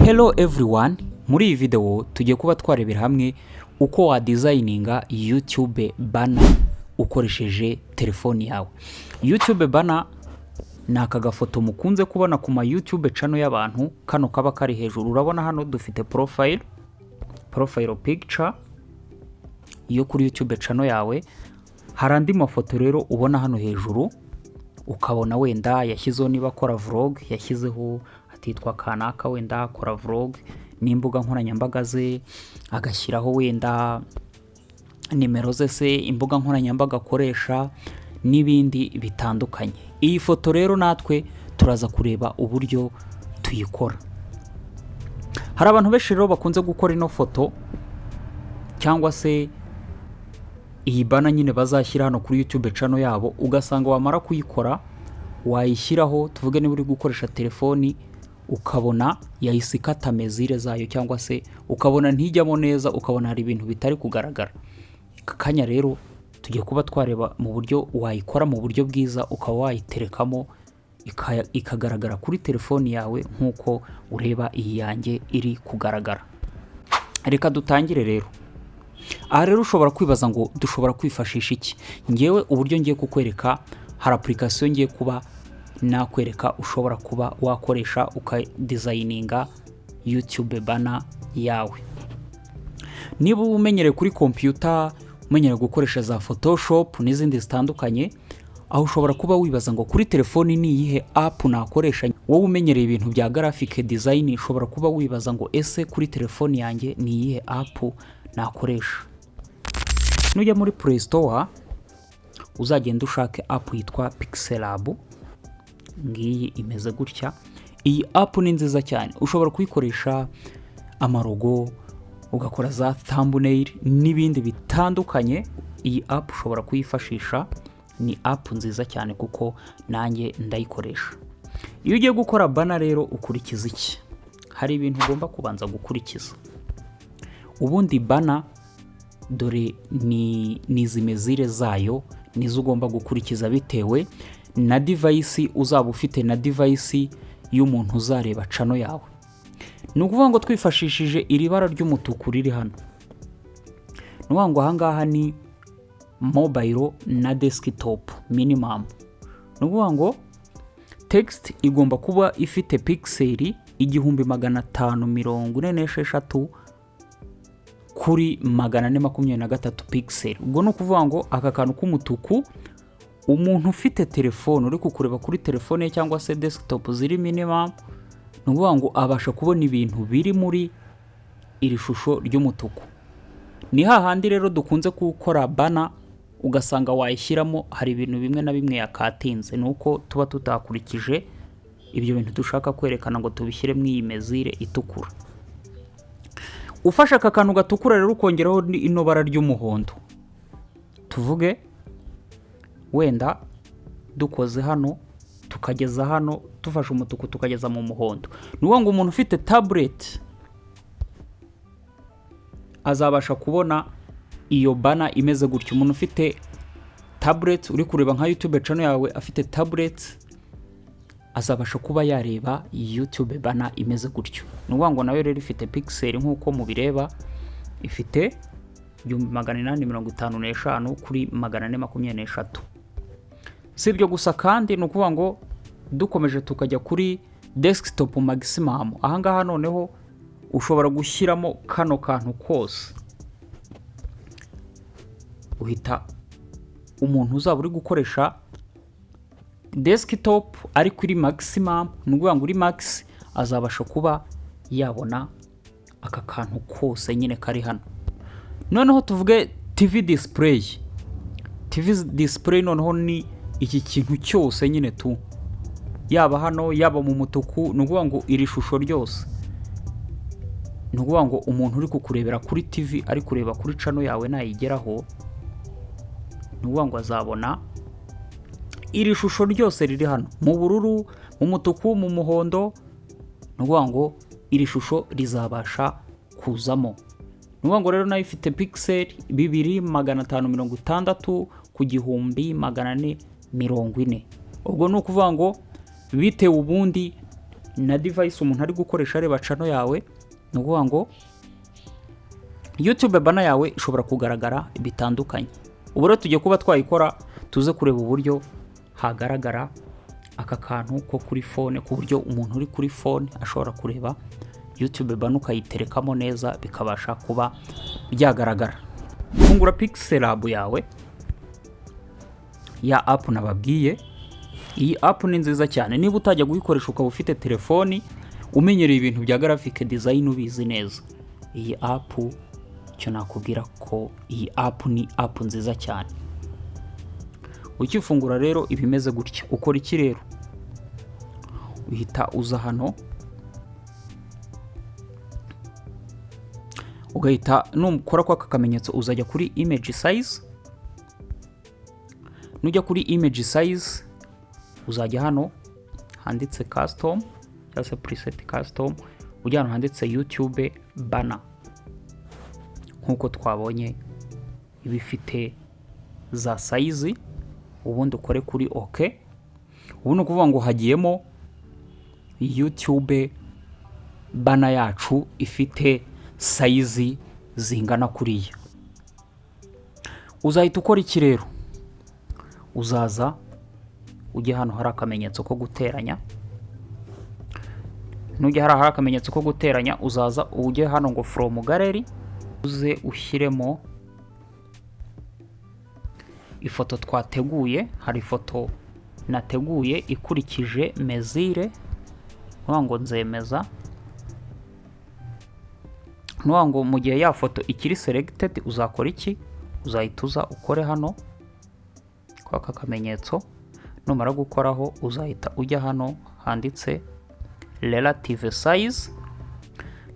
Hello everyone, muri iyi video tugiye kuba twarebera hamwe uko wadesigninga YouTube banner ukoresheje telefoni yawe. YouTube banner ni aka gafoto mukunze kubona ku ma YouTube channel y'abantu, kano kaba kari hejuru. Urabona hano dufite profile picture yo kuri YouTube channel yawe. Hari andi mafoto rero ubona hano hejuru, ukabona wenda yashyizeho niba akora vlog, yashyizeho atitwa kanaka, wenda akora vlog n'imbuga nkoranyambaga ze, agashyiraho wenda nimero ze se, imbuga nkoranyambaga akoresha n'ibindi bitandukanye. Iyi foto rero natwe turaza kureba uburyo tuyikora. Hari abantu benshi rero bakunze gukora ino foto cyangwa se iyi banner nyine bazashyira hano kuri YouTube channel yabo, ugasanga wamara kuyikora wayishyiraho, tuvuge niba uri gukoresha telefoni, ukabona yahise ikata mesure zayo, cyangwa se ukabona ntijyamo neza, ukabona hari ibintu bitari kugaragara. Aka kanya rero tugiye kuba twareba mu buryo wayikora mu buryo bwiza, ukaba wayiterekamo ikagaragara kuri telefoni yawe nk'uko ureba iyi yanjye iri kugaragara. Reka dutangire rero. Aha rero ushobora kwibaza ngo dushobora kwifashisha iki? Ngewe uburyo ngiye kukwereka, hari application ngiye kuba nakwereka ushobora kuba wakoresha ukadesigninga YouTube banner yawe. Niba umenyereye kuri computer, umenyereye gukoresha za Photoshop n'izindi zitandukanye, aho ushobora kuba wibaza ngo kuri telefoni ni iyihe app nakoresha? Wowe umenyereye ibintu bya graphic design, ushobora kuba wibaza ngo ese kuri telefoni yanjye ni iyihe app nakoresha? Nujya muri Play Store uzagenda ushake app yitwa Pixellab. Ngiyi imeze gutya. Iyi app ni nziza cyane, ushobora kuyikoresha amalogo, ugakora za thumbnail n'ibindi bitandukanye. Iyi app ushobora kuyifashisha, ni app nziza cyane kuko nanjye ndayikoresha. Iyo ugiye gukora banner rero ukurikiza iki? Hari ibintu ugomba kubanza gukurikiza. Ubundi banner dore ni izi mesure zayo nizo ugomba gukurikiza bitewe na device uzaba ufite na device y'umuntu uzareba channel yawe. Ni ukuvuga ngo twifashishije iri bara ry'umutuku riri hano, ni ukuvuga ngo ahangaha ni mobile na desktop minimum. Ni ukuvuga ngo text igomba kuba ifite pixel 1546 kuri 423 pixel. Ubwo ni ukuvuga ngo aka kantu k'umutuku, umuntu ufite telefone uri kukureba kuri telefone ye cyangwa se desktop ziri minimum, ni ukuvuga ngo abasha kubona ibintu biri muri iri shusho ry'umutuku. Ni hahandi rero dukunze gukora banner ugasanga wayishyiramo hari ibintu bimwe na bimwe yakatinze, ni uko tuba tutakurikije ibyo bintu dushaka kwerekana ngo tubishyire mu iyi mesure itukura. Ufashe aka kantu gatukura rero ukongeraho ino bara ry'umuhondo, tuvuge wenda dukoze hano tukageza hano, dufashe umutuku tukageza mu muhondo, ni ukuvuga ngo umuntu ufite tablet azabasha kubona iyo banner imeze gutya. Umuntu ufite tablet uri kureba nka YouTube channel yawe afite tablet azabasha kuba yareba YouTube banner imeze gutyo. Ni ukuvuga ngo nayo rero ifite pixel nk'uko mubireba, ifite 1855 kuri 423. Si ibyo gusa kandi, ni ukuvuga ngo dukomeje tukajya kuri desktop maximum, ahangaha noneho ushobora gushyiramo kano kantu kose, uhita umuntu uzaba uri gukoresha desktop ari kuri maximum, ni ukuvuga ngo uri max, azabasha kuba yabona aka kantu kose nyine kari hano. Noneho tuvuge TV display. TV display noneho ni iki kintu cyose nyine tu, yaba hano, yaba mu mutuku, ni ukuvuga ngo iri shusho ryose, ni ukuvuga ngo umuntu uri kukurebera kuri TV, ari kureba kuri channel yawe, nayigeraho, ni ukuvuga ngo azabona iri shusho ryose riri hano mu bururu, mu mutuku, mu muhondo. Ni ukuvuga ngo iri shusho rizabasha kuzamo. Ni ukuvuga ngo rero nayo ifite pixel 2560 ku 1440. Ubwo ni ukuvuga ngo bitewe ubundi na device umuntu ari gukoresha areba channel yawe. Ni ukuvuga ngo YouTube banner yawe ishobora kugaragara bitandukanye. Ubu rero tugiye kuba twayikora, tuze kureba uburyo hagaragara aka kantu ko kuri phone, ku buryo umuntu uri kuri phone ashobora kureba YouTube banner, ukayiterekamo neza bikabasha kuba byagaragara. Fungura PixelLab yawe, ya app nababwiye. Iyi app ni nziza cyane. Niba utajya kuyikoresha ukaba ufite telefoni, umenyereye ibintu bya graphic design, ubizi neza, iyi app, icyo nakubwira ko iyi app ni app nziza cyane. Ukifungura rero iba imeze gutya. Ukora iki rero? Uhita uza hano, ugahita nukora kwa aka kamenyetso uzajya kuri image size. Nujya kuri image size uzajya hano handitse custom cyangwa se preset custom, ujya hano handitse YouTube banner nk'uko twabonye iba ifite za size, ubundi ukore kuri OK. Ubu ni ukuvuga ngo hagiyemo YouTube banner yacu ifite size zingana kuriya. Uzahita ukora iki rero? Uzaza ujye hano hari akamenyetso ko guteranya. Nujya hari akamenyetso ko guteranya, uzaza ujye hano ngo from gallery, uze ushyiremo ifoto twateguye. Hari ifoto nateguye ikurikije mesure, ngo nzemeza. Nuvuga ngo mu gihe ya foto ikiri selected uzakora iki? Uzahita uza ukore hano kuri aka kamenyetso. Numara gukoraho uzahita ujya hano handitse relative size.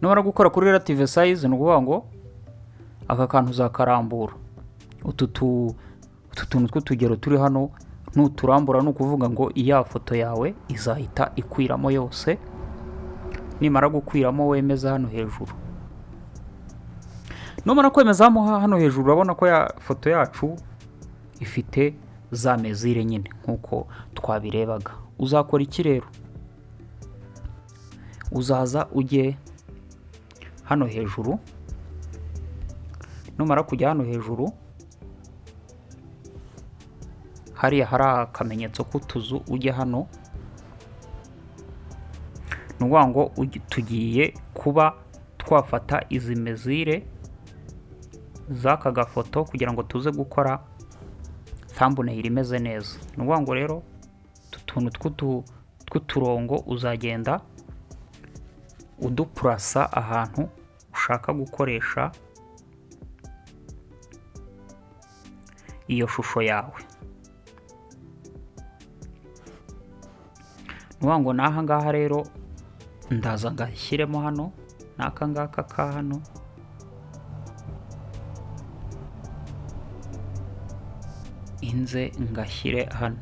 Numara gukora kuri relative size, ni ukuvuga ngo aka kantu uzakarambura, utu tuntu tw'utugero turi hano nuturambura, ni ukuvuga ngo iya foto yawe izahita ikwiramo yose. Nimara gukwiramo wemeza hano hejuru. Numara kwemeza hano hejuru, urabona ko ya foto yacu ifite za mesure nyine nk'uko twabirebaga. Uzakora iki rero? Uzaza ujye hano hejuru. Numara kujya hano hejuru hariya hari akamenyetso k'utuzu, ujya hano. Ni ukuvuga ngo tugiye kuba twafata izi mesure z'aka gafoto kugira ngo tuze gukora thumbnail imeze neza. Ni ukuvuga ngo rero utu tuntu tw'uturongo uzagenda udupurasa ahantu ushaka gukoresha iyo shusho yawe. Ni ukuvuga ngo n'aha ngaha rero ndaza ngashyiremo hano n'aka ngaka ka hano, inze ngashyire hano.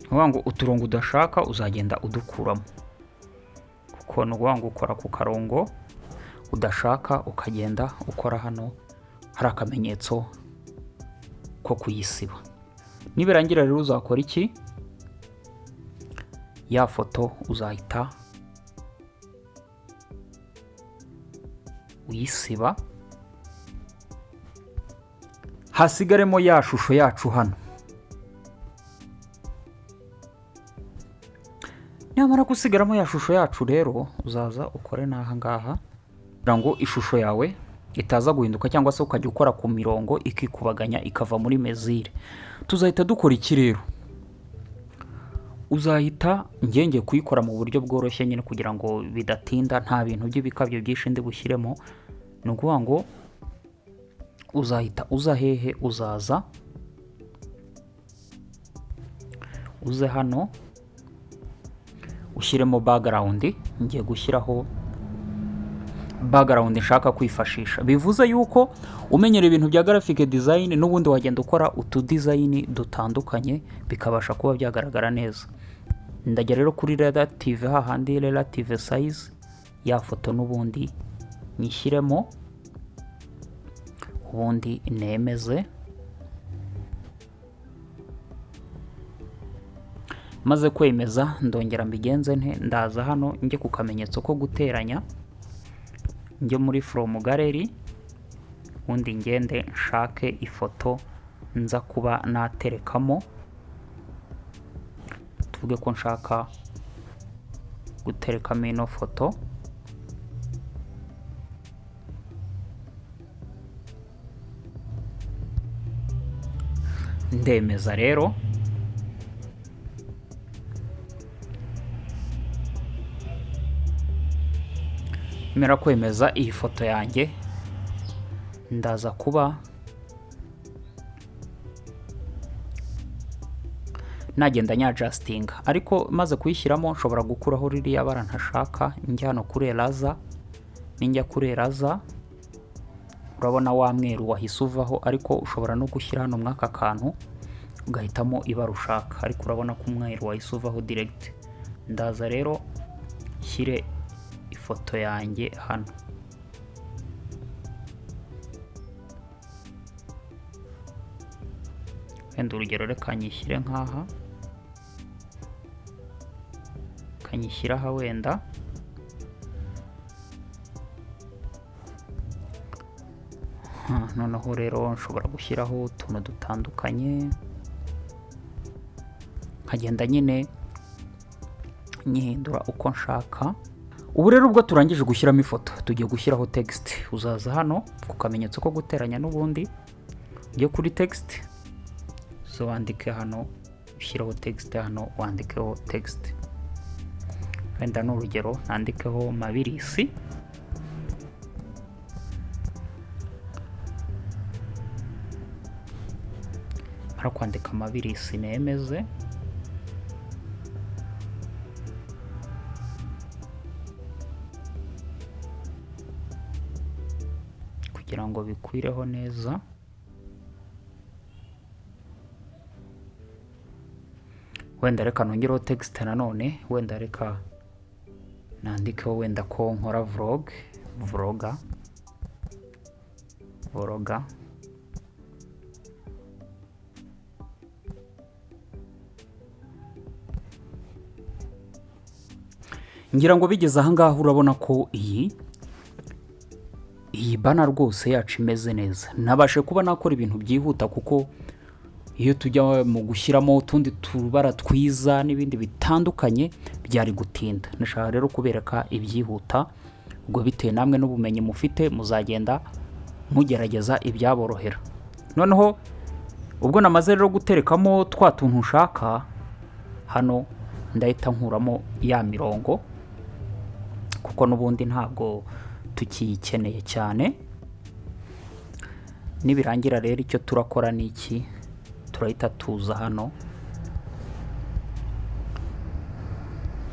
Ni ukuvuga ngo uturongo udashaka uzagenda udukuramo, kuko ni ukuvuga ngo ukora ku karongo udashaka, ukagenda ukora hano hari akamenyetso ko kuyisiba. Nibirangira rero uzakora iki? Ya foto uzahita uyisiba, hasigaremo ya shusho yacu hano. Nyamara gusigaramo ya shusho yacu rero, uzaza ukore n'aha ngaha kugira ngo ishusho yawe itaza guhinduka, cyangwa se ukajya ukora ku mirongo ikikubaganya ikava muri mesure. Tuzahita dukora iki rero? Uzahita ngenge kuyikora mu buryo bworoshye nyine kugira ngo bidatinda, nta bintu by'ibikabyo byinshi ndi bushyiremo. Ni ukuvuga ngo uzahita uza hehe? Uzaza uze hano ushyiremo background. Ngiye gushyiraho background nshaka kwifashisha. Bivuze yuko umenyera ibintu bya graphic design, n'ubundi wagenda ukora utu design dutandukanye bikabasha kuba byagaragara neza. Ndajya rero kuri relative, hahandi relative size, ya foto n'ubundi nyishyiremo. Ubundi nemeze. Maze kwemeza, ndongera mbigenze nte? Ndaza hano njye ku kamenyetso ko guteranya, njye muri from gallery, ubundi ngende nshake ifoto nza kuba naterekamo. Tuvuge ko nshaka guterekamo ino foto. Ndemeza rero. Mera kwemeza iyi foto yanjye, ndaza kuba nagenda nyadjustinga. Ariko maze kuyishyiramo, nshobora gukuraho ririya bara ntashaka. Njya hano kuri eraser. Ninjya kuri eraser, urabona wa mweru wahise uvaho. Ariko ushobora no gushyira hano mw'aka kantu, ugahitamo ibara ushaka, ariko urabona ko umweru wahise uvaho direct. Ndaza rero nshyire ifoto yanjye hano. Wenda urugero, reka nyishyire nk'aha, kanyishyira aha wenda. Noneho rero nshobora gushyiraho utuntu dutandukanye, nkagenda nyine nyihindura uko nshaka. Ubu rero ubwo turangije gushyiramo ifoto, tugiye gushyiraho text. Uzaza hano ku kamenyetso ko guteranya, n'ubundi ujye kuri text, zo wandike hano, ushyireho text hano, wandikeho text. Wenda ni urugero, nandikeho Mabirisi. Mara kwandika Mabirisi, nemeze. Kugira ngo bikwireho neza. Wenda reka nongereho text nanone. Wenda reka nandikeho wenda ko nkora vlog, vlogger, vlogger. Ngira ngo bigeze ahangaha, urabona ko iyi banner rwose yacu imeze neza. Nabashe kuba nakora ibintu byihuta, kuko iyo tujya mu gushyiramo utundi tubara twiza n'ibindi bitandukanye byari gutinda. Nashaka rero kubereka ibyihuta. Ubwo bitewe namwe n'ubumenyi mufite, muzagenda mugerageza ibyaborohera. Noneho ubwo namaze rero guterekamo twa tuntu nshaka hano, ndahita nkuramo ya mirongo, kuko n'ubundi ntabwo tukiyikeneye cyane. Nibirangira rero, icyo turakora ni iki? Turahita tuza hano.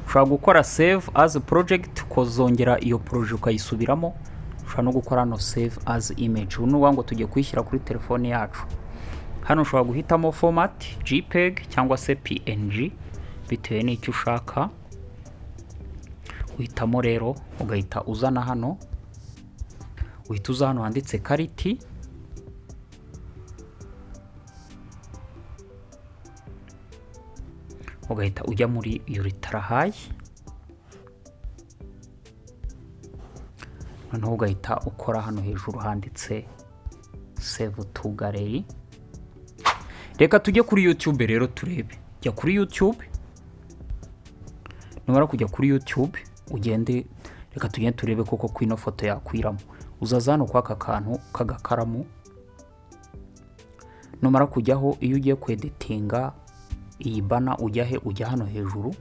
Ushobora gukora save as project, ukazongera iyo project ukayisubiramo. Ushobora no gukora hano save as image. Ubu ni ukuvuga ngo tugiye kuyishyira kuri telefone yacu. Hano ushobora guhitamo format JPEG cyangwa se PNG, bitewe n'icyo ushaka. Uhitamo rero, ugahita uzana hano, uhita uza hano handitse quality, ugahita ujya muri ultra high. Noneho ugahita ukora hano hejuru handitse save to gallery. Reka tujye kuri YouTube rero turebe. Jya kuri YouTube. Numara kujya kuri YouTube, ugende, reka tugende turebe koko ko ino foto yakwiramo. Uzaza hano kwa aka kantu k'agakaramu. Numara kujyaho, iyo ugiye kweditinga iyi banner ujya he? Ujya hano hejuru.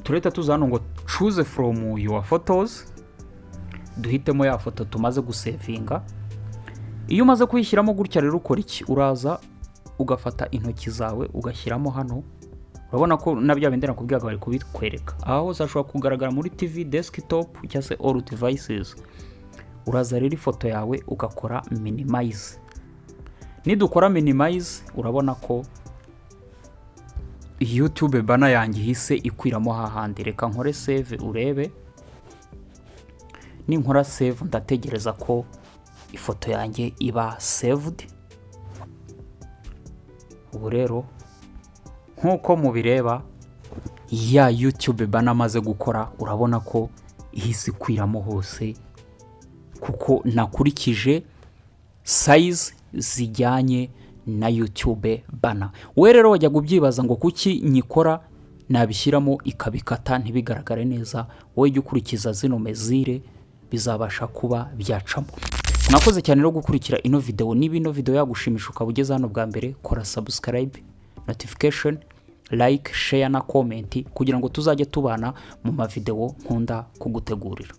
Turahita tuza hano ngo choose from your photos, duhitemo ya foto tumaze gusevinga. Iyo umaze kuyishyiramo gutya rero, ukora iki? Uraza ugafata intoki zawe ugashyiramo hano. Urabona ko na bya bindi nakubwiraga bari kubikwereka. Aha hose hashobora kugaragara muri TV, desktop cyangwa se all devices. Uraza rero ifoto yawe ugakora minimize. Nidukora minimize, urabona ko YouTube banner yanjye ihise ikwiramo hahandi. Reka nkore save urebe. Ninkora save, ndategereza ko ifoto yanjye iba saved. Ubu rero nk'uko mubireba, ya YouTube banner amaze gukora, urabona ko ihise ikwiramo hose kuko nakurikije size zijyanye na YouTube banner. We rero wajyaga ubyibaza ngo kuki nyikora nabishyiramo ikabikata ntibigaragare neza. Wowe jya ukurikiza zino mesure, bizabasha kuba byacamo. Mwakoze cyane rero gukurikira ino videwo. Niba ino videwo yagushimisha ukaba ugeze hano bwa mbere, kora subscribe, notification, like, share na comment kugira ngo tuzajye tubana mu mavidewo nkunda kugutegurira.